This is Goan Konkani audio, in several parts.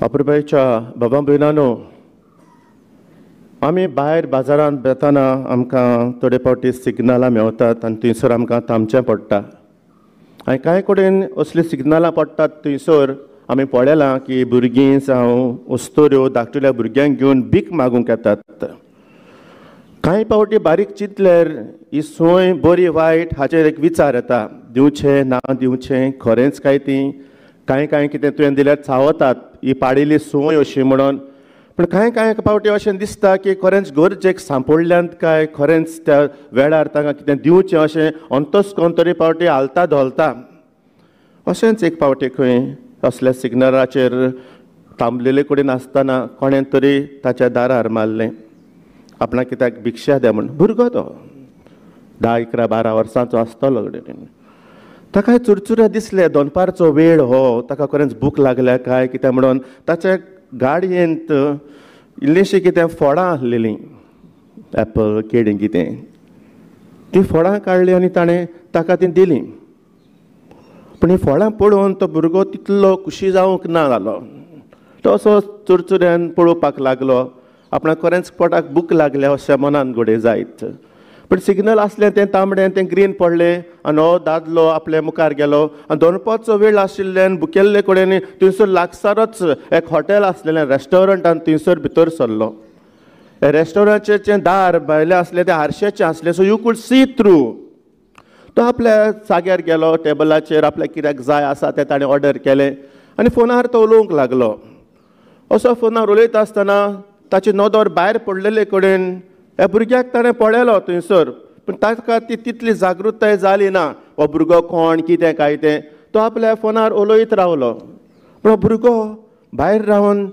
अपुरबायेच्या बाबा भयणांनो, आमी भायर बाजारांत वेतना आमकां थोडे फावटी सिग्नलां मेवतात आनी थंयसर आमकां थांबचें पडटा. आनी कांय कडेन असलीं सिग्नलां पडटात थंयसर आमी पळयलां की भुरगीं जावं अस्तोऱ्यो धाकटुल्या भुरग्यांक घेवन भीक मागूंक येतात. कांय फावटी बारीक चिंतल्यार ही संवय बरी वायट हाचेर एक विचार येता, दिवचें ना दिवचें, खरेंच काय ती कांय कांय कितें तुवें दिल्यार चावतात ही पाडिल्ली संवय अशी म्हणून. पूण कांय कांय फावटी अशें दिसता की खरेंच गरजेक सांपडल्यात काय खरेंच त्या वेळार तांकां कितें दिवचें अशें अंतस्कोन तरी फावटी हालता धोलता. अशेंच एक फावटी खंय असल्या सिग्नलाचेर थांबलेले कडेन आसतना कोणें तरी ताच्या दारार मारलें, आपणाक कित्याक भिक्षा द्या म्हूण. भुरगो तो 10, 11, 12 वर्सांचो आसतलो कडेन. ताका चुरचुरे दिसले, दनपारचो वेळ हो, ताका खरेंच भूक लागल्या काय कितें म्हणून ताच्या गाडयेंत इल्लीशीं कितें फळां आसलेलीं, एपल केळीं कितें, तीं फळां काडलीं आनी ताणें ताका तीं दिलीं. पूण हीं फळां पळोवन तो भुरगो तितलो खुशी जावंक ना जालो. तो असो चुरचुऱ्यान पळोवपाक लागलो, आपणाक खरेंच पोटाक भूक लागल्या अशें मनान घडये जायत. पूण सिग्नल आसलें तें तांबडें, तें ग्रीन पडलें आनी हो दादलो आपल्या मुखार गेलो. आनी दनपारचो वेळ आशिल्ल्यान भुकेल्ले कडेन थंयसर लागसारच एक हॉटेल आसलेलें, रेस्टॉरंट, आनी थंयसर भितर सरलो. रेस्टॉरंटाचें दार भायलें आसलें तें आरशेचें आसलें, so you could see through. तो आपल्या जाग्यार गेलो, टेबलाचेर आपल्याक कित्याक जाय आसा तें ताणें ऑर्डर केलें आनी फोनार तो उलोवंक लागलो. असो फोनार उलयता आसतना ताची नदर भायर पडलेले कडेन ह्या भुरग्याक ताणें पळयलो थंयसर, पूण ताका ती तितली जागृताय जाली ना, हो भुरगो कोण कितें काय तें. तो आपल्या फोनार उलयत रावलो. पूण हो भुरगो भायर रावन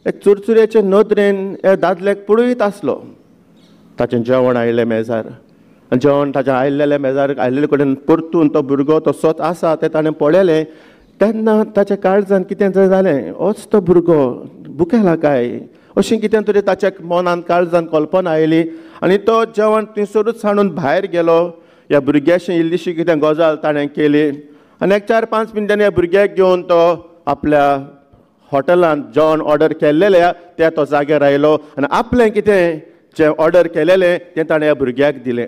एक चुरचुऱ्याचे नदरेन ह्या दादल्याक पळयत आसलो. ताचें जेवण आयलें मेजार, आनी जेवण ताचें आयलेलें मेजार आयिल्ले कडेन परतून तो भुरगो तसोच आसा तें ताणें पळयलें. तेन्ना ताच्या काळजान कितें जालें, होच तो भुरगो भुकेला काय अशें कितें तरी ताच्या मनान काळजान कल्पना आयली आनी तो जेवण थंयसरूच हाडून भायर गेलो. ह्या भुरग्याशी इल्लीशी कितें गजाल ताणें केली आनी एक 4-5 मिनटांनी ह्या भुरग्याक घेवन तो आपल्या हॉटेलांत जेवण ऑर्डर केल्लेलें त्या तो जाग्यार आयलो आनी आपलें कितें जें ऑर्डर केलेलें तें ताणें ह्या भुरग्याक दिलें.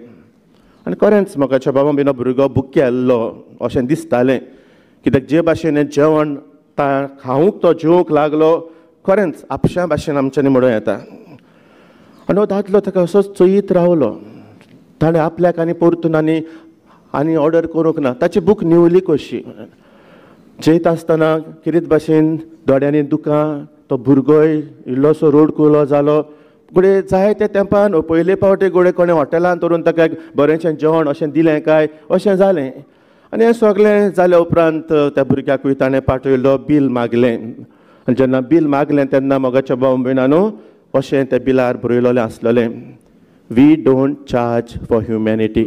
आनी खरेंच म्हाका बाबा बिनो भुरगो भुकेल्लो अशें दिसतालें, कित्याक जे भाशेन जेवण खावंक तो जेवंक लागलो खरेंच आपशा भाशेन आमच्यांनी म्हणूं येता. आनी हो दादलो ताका असोच चोयीत रावलो. ताणें आपल्याक आनी परतून आनी आनी ऑर्डर करूंक ना. ताची भूक न्हिवली कशी. जेयता आसतना किरीत भाशेन दोळ्यांनी दुकां, तो भुरगोय इल्लोसो रोडकुलो जालो. घडये जाय त्या तेंपान पयले फावटी घडये कोणें हॉटेलांत व्हरून ताका बरेंशें जेवण अशें दिलें काय अशें जालें. आनी हें सगळें जाल्या उपरांत त्या भुरग्याकूय ताणें पाठयलो, बील मागलें. आनी जेन्ना बील मागलें तेन्ना मोगाच्या भाव भयणांनो अशें त्या बिलार बरयलेलें आसलेलें, we don't charge for humanity.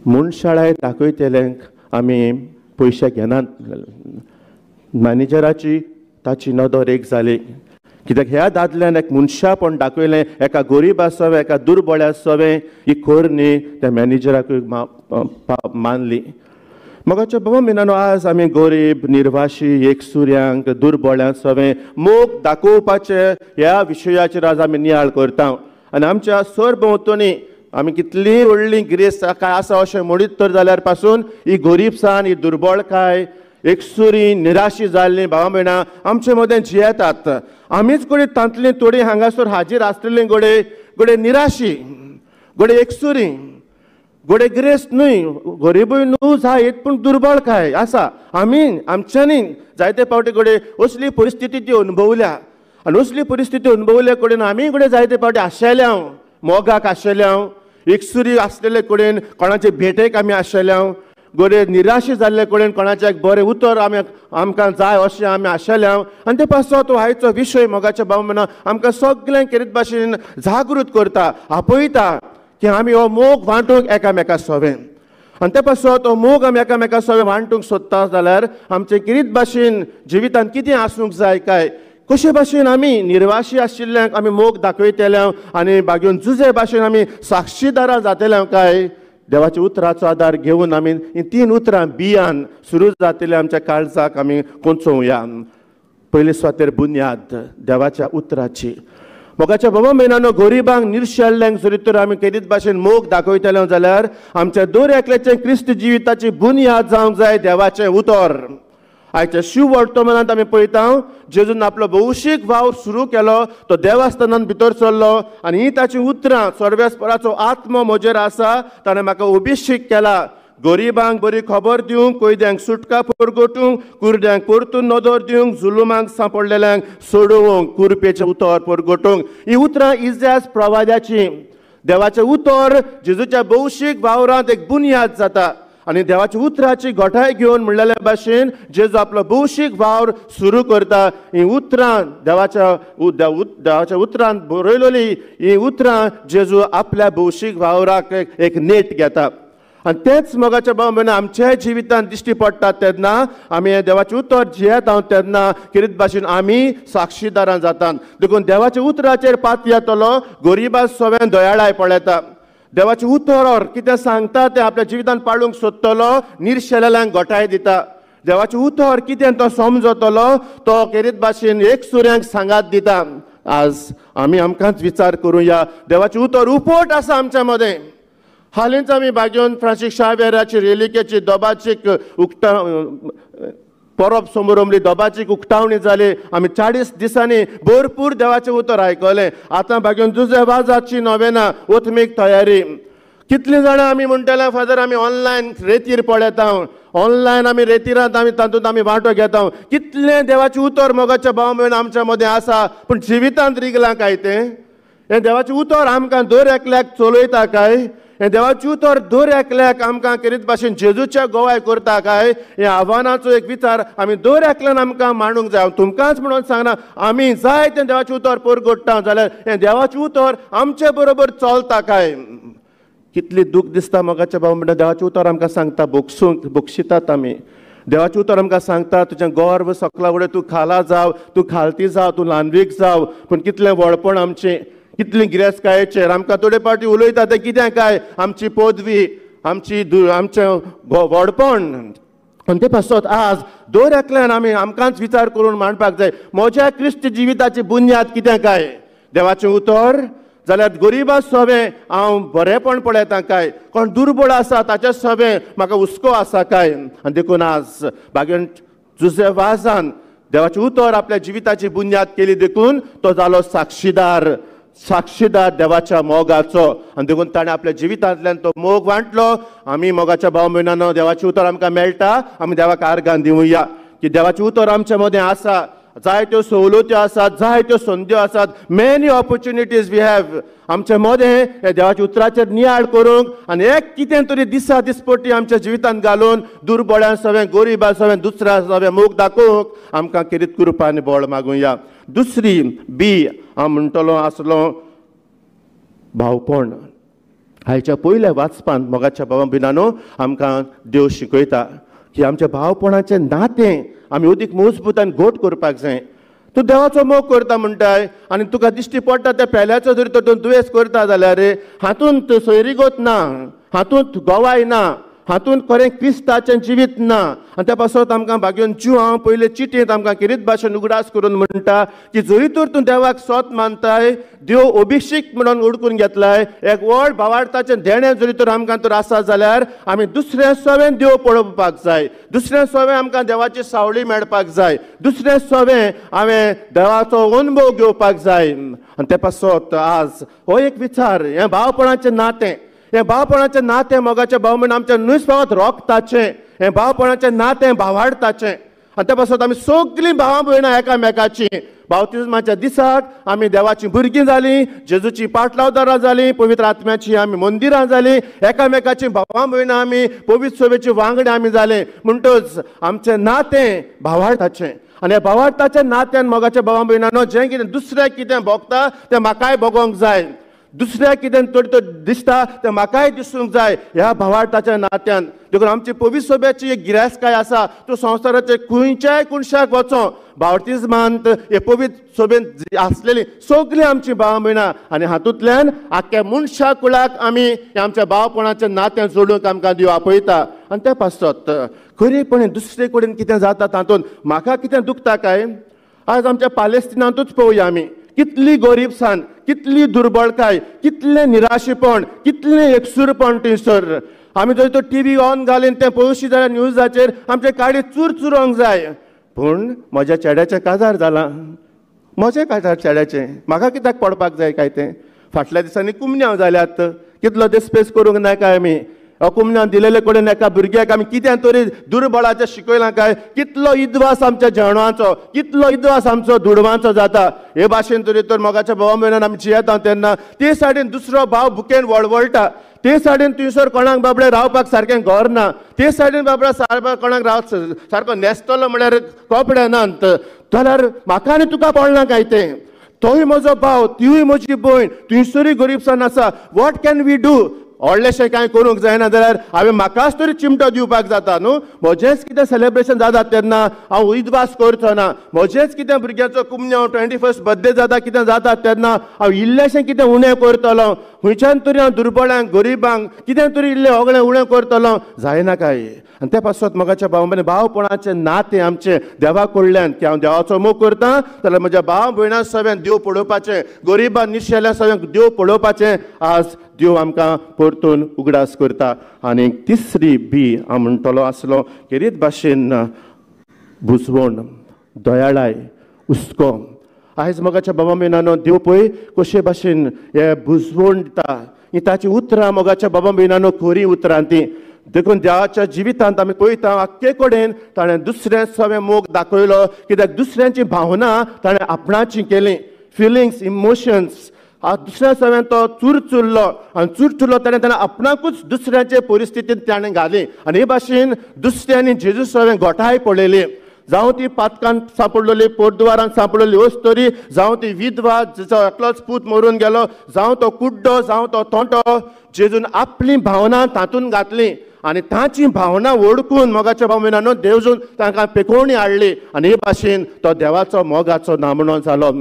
मनशाळाय दाखयतल्यांक आमी पयशे घेनात. मॅनेजराची ताची नदर एक जाली, कित्याक ह्या दादल्यान एक मनशापण दाखयलें, एका गरिबा सवें एका दुर्बळ्या सवें ही करणी त्या मॅनेजराकूय मानली. मोगाच्या भावा भयणांनो, आज आमी गरीब, निर्वाशी, एकसुऱ्यांक, दुर्बळ्यांक सवें मोग दाखोवपाचे ह्या विशयाचेर आज आमी नियाळ करता. आनी आमच्या सरभोंवतणी आमी कितलीं व्हडलीं गिरेस्त काय आसा अशें म्हणीत तर जाल्यार पासून ही गरीबसाण, ही दुर्बळकाय, एकसुरी, निराशी जाल्लीं भावा भयणां आमचे मदें जियेतात. आमीच घडये तांतलीं थोडीं हांगासर हाजीर आसलेलीं घडये घडये निराशी, घडये एकसुरी, घडये गिरेस्त न्हय, गरिबूय न्हू जायत, पूण दुर्बळकाय आसा. आमी आमच्यांनी जायते फावटी घडये असली परिस्थिती ती अनुभवल्या आनी असली परिस्थिती अनुभवल्या कडेन आमी घडये जायते फावटी आशेल्या, मोगाक आशेल्या, एकसुरी आसलेले कडेन कोणाचे भेटेक आमी आशेल्या, घडये निराशी जाल्ले कडेन कोणाचें एक बरें उतर आमी आमकां जाय अशें आमी आशेल्या. आनी ते पासत आयचो विशय मोगाच्या भाव म्हणा आमकां सगळ्यांक केरीत भाशेन जागृत करता, आपयता की आमी हो मोग वांटूंक एकामेका सवें. आनी ते पासत हो मोग आमी एकामेका सवें वांटूंक सोदता जाल्यार आमचें किरीत भाशेन जिवितांत कितें आसूंक जाय काय, कशे भाशेन आमी निर्वाशी आशिल्ल्यांक आमी मोग दाखयतले आनी बागेवन जुजे भाशेन आमी साक्षीदारां जातले काय, देवाच्या उतराचो आदार घेवन आमी हीं 3 उतरां बियान सुरू जातले आमच्या काळजाक आमी कोंचोवया. पयले सुवातेर बुन्याद देवाच्या उतराची. मोगाच्या बाबा म्हयन्यानो गरिबांक निर्शेल्ल्यांक जरी तर आमी केदीच भाशेन मोग दाखयतले जाल्यार आमच्या दर एकल्याचें क्रिस्त जिविताची बुन्याद जावंक जाय देवाचें उतर. आयच्या शिव वर्तमानांत आमी पळयता जेजून आपलो भौशीक वावर सुरू केलो, तो देवस्थानांत भितर सरलो आनी ही ताची उतरां, सर्वेस्पराचो आत्मो म्हजेर आसा, ताणें म्हाका अभिषेक केला गरिबांक बरी खबर दिवंक, कैद्यांक सुटका परगटूंक, कुरड्यांक परतून नदर दिवंक, जुलुमांक सांपडलेल्यांक सोडोवंक, कुरपेचें उतर परगटूंक. ही उतरां इजाज प्रवाद्याची. देवाचें उतर जेजूच्या भौशीक वावरांत एक बुन्याद जाता आनी देवाच्या उतराची घटाय घेवन म्हणलेल्या भाशेन जेजू आपलो भौशीक वावर सुरू करता. ही उतरां देवाच्या देवाच्या उतरान बरयलेली ही उतरां जेजू आपल्या भौशीक वावराक एक नेट घेता. आनी तेंच मोगाच्या भाव भयणां आमच्या जिवितांत दिश्टी पडटा तेन्ना आमी देवाचें उतर जियेता तेन्ना कितें भाशेन आमी साक्षीदारां जातात. देखून देवाच्या उतराचेर पातयेतलो गरिबा सगळ्यां दयाळाय पळयता, देवाचें उतर कितें सांगता तें आपल्या जिवितांत पाळूंक सोदतलो, निर्शेलेल्यांक घटाय दिता. देवाचें उतर कितें तो समजतलो, तो केरीत भाशेन एक सुऱ्यांक सांगात दिता. आज आमी आमकांच विचार करुया, देवाचें उतर उपट आसा आमच्या मदें. हालींच आमी बागेवन फ्रांसीस शावेराची रेलिकेची दोबाचीक उक्ता परब समोरमली दोबाचीक उक्तावणी जाली. आमी 40 दिसांनी भरपूर देवाचें उतर आयकलें. आतां बागेवन जुजे वाजाची नोवेना ओथमीक तयारी. कितलीं जाणां आमी म्हणटले फादर आमी ऑनलायन रेतीर पळयता, ऑनलायन आमी रेतिरांत आमी तातूंत आमी वांटो घेता. कितलें देवाचें उतर मोगाच्या भाव भयण आमच्या मदें आसा, पूण जिवितांत रिगलां काय तें? हें देवाचें उतर आमकां दर एकल्याक चलयता काय? हें देवाचें उतर दर एकल्याक आमकां केरीत भाशेन जेजूच्या गोवाय करता काय? हे आव्हानाचो एक विचार आमी दर एकल्यान आमकां मांडूंक जाय. हांव तुमकांच म्हणून सांगना, आमी जाय तें देवाचें उतर परगट्टा जाल्यार हें देवाचें उतर आमचे बरोबर चलता काय? कितली दूख दिसता मोगाच्या भाव म्हणटा देवाचें उतर आमकां सांगता भोगसूंक भोगशितात आमी. देवाचें उतर आमकां सांगता तुजें गर्व सकला वडय, तूं खाला जाव, तूं खालती जाव, तूं ल्हानवीक जाव. पूण कितलें व्हडपण आमचें, कितली गिरेस्तकायेचेर आमकां थोडे फावटी उलयता तें कितें काय आमची पदवी, आमची आमचें व्हडपण. आनी ते पासत आज दर एकल्यान आमी आमकांच विचार करून मांडपाक जाय, म्हज्या क्रिस्त जिविताची बुन्याद कितें काय? देवाचें उतर जाल्यार गरिबा सोबें हांव बरेंपण पळयता काय? कोण दुर्बळ आसा ताच्या सोबें म्हाका हुस्को आसा काय? आनी देखून आज बागेन जुजे वाजान देवाचें उतर आपल्या जिविताची बुन्याद केली, देखून तो जालो साक्षीदार, साक्षीदार देवाच्या मोगाचो. आनी देखून ताणें आपल्या जिवितांतल्यान तो मोग वांटलो. आमी मोगाच्या भाव भयणांनो देवाचें उतर आमकां मेळटा, आमी देवाक आर्गां दिवया की देवाचें उतर आमच्या मदें आसा. जायत्यो सवलत्यो आसात, जायत्यो संद्यो आसात, मॅनी ऑपॉर्च्युनिटीज we have. आमच्या मदें ह्या देवाच्या उतराचेर नियाळ करूंक आनी एक कितें तरी दिसा दिसपट्टी आमच्या जिवितांत घालून दुर्बळ्यां सगळें, गरिबां सगळें, दुसऱ्या सगळें मोग दाखोवंक आमकां किरीत कृपा आनी बळ मागुया. दुसरी बी हांव म्हणटलो आसलो भावपण. हाच्या पयल्या वाचपांत मोगाच्या भावा भयणांनो आमकां देव शिकयता की आमच्या भावपणाचें नातें आमी अदीक मजबूत आनी घट करपाक जाय. तूं देवाचो मोग करता म्हणटाय आनी तुका दिश्टी पडटा त्या पेल्याचो जरी तर तूं दुयेंस करता जाल्यार हातूंत सोयरीगत ना, हातूंत गोवाय ना, हातूंत खरें क्रिस्ताचें जिवीत ना. आनी त्या पासत आमकां भाग्योन जीव हांव पयले चिटयेंत आमकां किरीत भाशेन उगडास करून म्हणटा की जरी तर तूं देवाक सोत मानताय, देव अभिषेक म्हणून उडकून घेतलाय, एक व्हड भावार्थाचें देणें जरी तर आमकां तर आसा जाल्यार आमी दुसऱ्या सवें देव पळोवपाक जाय, दुसऱ्या सवें आमकां देवाची सावळी मेळपाक जाय, दुसऱ्या सवें हांवें देवाचो अनुभव घेवपाक जाय. आनी ते पासत आज हो एक विचार, हें भावपणाचें नातें, हें भावपणाचें नातें मोगाचें भाव म्हण आमच्या न्हूच फावत रोगताचें, हें भावपणाचें नातें भावाडताचें. आनी त्या पासत आमी सगळीं भावां भयणां एकामेकाचीं बाप्तिज्माच्या दिसाक आमी देवाचीं भुरगीं जालीं, जेजूची पाटलावदारां जालीं, पवित्र आत्म्याची आमी मंदिरां जालीं, एकामेकाचीं भावां भयणां आमी पवित्र सभेची वांगडी आमी जाले. म्हणटच आमचें नातें भावार्थाचें. आनी ह्या भावार्थाच्या नात्यान मोगाच्या भावां भयणांनो जें कितें दुसऱ्याक कितें भोगता तें म्हाकाय भोगोंक जाय, दुसऱ्याक कितें थोडें थोडें दिसता तें म्हाकाय दिसूंक जाय ह्या भावार्थाच्या नात्यान. देखून आमची पवित्र सभेची एक गिरेस्तकाय आसा, तूं संवसाराचे खंयच्याय कोनशाक वचो बाप्तिज्मांत हे पवित्र सभेंत आसलेली सगळीं आमची भाव भयणां आनी हातूंतल्यान आख्ख्या मनशा कुळाक आमी आमच्या भावपणाचें नातें जोडूंक आमकां देव आपयता. आनी त्या पासत खरेपणी दुसरे कडेन कितें जाता तातूंत म्हाका कितें दुखता काय? आज आमच्या पालेस्तिनांतूच पळोवया आमी, कितली गरिबसाण, कितली दुर्बळकाय, कितलें निराशेपण, कितलें एकसूरपण थंयसर. आमी जर तो टीव्ही ऑन घालीन तें पळोवशी जाल्यार न्यूजाचेर आमचे काळीज चुरचुरोंक जाय. पूण म्हज्या चेड्याचें काजार जालां, म्हजें काजार चेड्याचें, म्हाका कित्याक पडपाक जाय काय तें? फाटल्या दिसांनी कुमन्यांव जाल्यात, कितलो दिस्पेस करूंक ना काय आमी? कुमन्यांव दिलेले कडेन एका भुरग्याक आमी कितें तरी दुर्बळाचें शिकयलां काय? कितलो इद्वास आमच्या जेवणाचो, कितलो इद्वास आमचो दुडवांचो जाता. हे भाशेन तरी तर मोगाच्या भावा भयणान आमी जियेता तेन्ना ते सायडीन दुसरो भाव भुकेन वळवळटा, ते सायडीन थंयसर कोणाक बाबडे रावपाक सारकें घर ना, ते सायडीन बाबडा सारको कोणाक राव सारको न्हेसतलो म्हळ्यार कपडे नात, जाल्यार म्हाका आनी तुका पडलां काय तें? तोय म्हजो भाव, तिवूय म्हजी भयण, थंयसरूय गरिबसाण आसा. What can we do? व्हडलेशें कांय करूंक जायना जाल्यार हांवें म्हाकाच तरी चिमटो दिवपाक जाता न्हू. म्हजेंच कितें सेलेब्रेशन जाता तेन्ना हांव उदवास करचो ना, म्हजेंच कितें भुरग्याचो कुमन्यांव 21st birthday जाता कितें जाता तेन्ना हांव इल्लेशें कितें उणें करतलो, खंयच्यान तरी हांव दुर्बळांक गरिबांक कितें तरी इल्लें सगळें उणें करतलो, जायना काय? आनी ते पासत मोगाच्या भाव भयणी, भावपणाचें नातें आमचें देवा कडल्यान, की हांव देवाचो मोग करता जाल्यार म्हज्या भाव भयणां सगळ्यांक देव पळोवपाचें, गरिबां निशेल्या सगळ्यांक देव पळोवपाचें आज देव आमकां परतून उगडास करता. आनी तिसरी बी हांव म्हणटलो आसलो खेरीत भाशेन बुजवण, दयाळाय, हुस्को. आयज मोगाच्या बाबा भयणांनो, देव पळय कशे भाशेन हे बुजवण दिता, ही ताची उतरां मोगाच्या बाबा भयणांनो खरी उतरां ती. देखून देवाच्या जिवितांत आमी पळयता आख्खे कडेन ताणें दुसऱ्या सगळें मोग दाखयलो, कित्याक दुसऱ्यांची भावना ताणें आपणाची केली, फिलिंग्स, इमोशन्स. दुसऱ्या सगळ्यान तो चुरचुरलो आनी चुरचुरलो ताणें ताणें आपणाकूच दुसऱ्यांचे परिस्थितींत ताणें घाली. आनी हे भाशेन दुसऱ्यांनी जेजू सगळें गोठाय पळयली, जावं ती पातकान सांपडलेली, पोरद्वारान सांपडलेली अस्तोरी, जावं ती विधवा जिचो एकलोच पूत मरून गेलो, जावं तो कुड्डो, जावं तो तोंटो, जेजून आपली भावना तातूंत घातली आनी तांची भावना वळखून मोगाच्या भाव भयणांनो देवजून तांकां पेकोवणी हाडली. आनी हे भाशेन तो देवाचो मोगाचो नामणो जालो.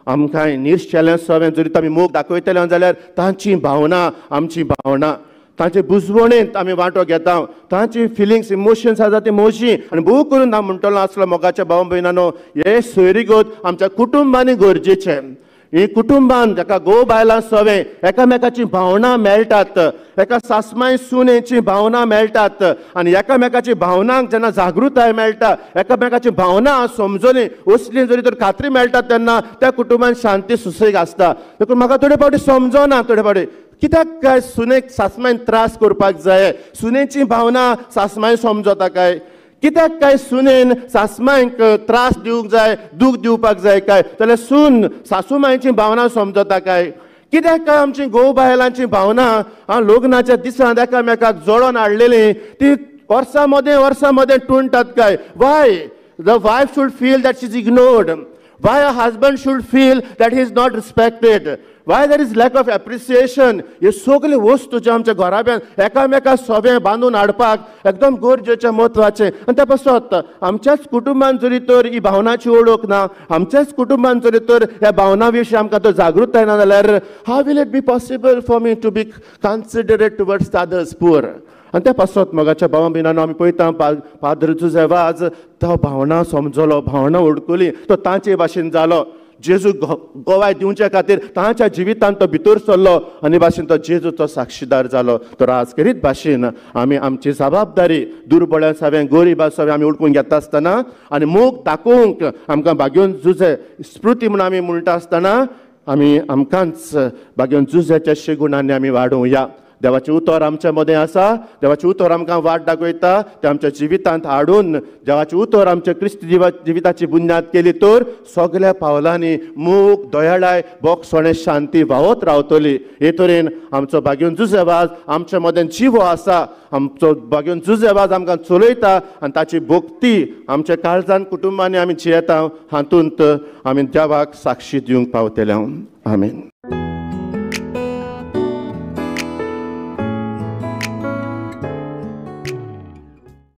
आमकां निर्शेलें सगळें जरी आमी मोग दाखयतले जाल्यार तांची भावना आमची भावना, तांचे बुजवणेंत आमी वांटो घेता, तांची फिलिंग्स, इमोशन्स आसा ती मोशी. आनी भोव करून हांव म्हणटलो आसलो मोगाच्या भाव भयणांनो, हे सोयरीगत आमच्या कुटुंबांनी गरजेचें. ही कुटुंबान जाका घोव बायलां सवें एकामेकाची भावना मेळटात, एका सासमाय सुनेची भावना मेळटात, आनी एकामेकाची भावनांक जेन्ना जागृताय मेळटा, एकामेकाची भावना समजली असली जरी तर खात्री मेळटा तेन्ना त्या कुटुंबान शांती सुसेग आसता. देखून म्हाका थोडे फावटी समजना, थोडे फावटी कित्याक काय सुनेक सासमायन त्रास करपाक जाय, सुनेची भावना सासमाय समजता काय? कित्याक काय सुनेन सासमायक त्रास दिवंक जाय, दूख दिवपाक जाय काय? जाल्यार सून सासूमायची भावना समजता काय? कित्याक काय आमची घोव बायलांची भावना लग्नाच्या दिसांत एकामेकाक जोडोन हाडलेली ती वर्सां मदें वर्सां मदें टुणटात काय? Why the wife should feel that she is ignored? Why a husband should feel that he is not respected? Why there is lack of appreciation? हे सगळे वस्तू ज्यो आमच्या घराब्यांत एकामेका सगळें बांदून हाडपाक एकदम गरजेचें, म्हत्वाचें. आनी त्या पासत आमच्याच कुटुंबान जरी तर ही भावनाची ओळख ना, आमच्याच कुटुंबान जरी तर ह्या भावना विशीं आमकां तो जागृताय ना जाल्यार how will it be possible for me to be considerate towards others poor? आनी त्या पासत मोगाच्या भावा भयणांनो आमी पळयता पाद्र जुझे वाज तो भावना समजलो, भावना वळखली, तो तांचे भाशेन जालो. जेजू गोवाय दिवचे खातीर तांच्या जिवितांत तो भितर सरलो आनी भाशेन तो जेजूचो साक्षीदार जालो. तर आज खेरीत भाशेन आमी आमची जबाबदारी दुर्बळ्या सगळ्यां गरिबा सगळें आमी वळखून घेता आसतना आनी मोग दाखोवंक आमकां भाग्योन जुझे स्मृती म्हूण आमी म्हणटा आसतना आमी आमकांच भाग्योन जुझ्याच्या शेगुणांनी आमी वाडोवया. देवाचें उतर आमच्या मदें आसा, देवाचें उतर आमकां वाट दाखयता, तें आमच्या जिवितांत हाडून देवाचें उतर आमच्या क्रिस्ती जिविताची बुन्याद केली तर सगळ्या पावलांनी मोग, दयाळाय, बोगसणें, शांती व्हांवत रावतली. हे तरेन आमचो भाग्योन जुझे वाज आमच्या मदें जिवो आसा, आमचो भाग्योन जुझे वाज आमकां चलयता आनी ताची भक्ती आमच्या काळजान कुटुंबांनी आमी जियेता, हातूंत आमी देवाक साक्षी दिवंक पावतले. आमेन.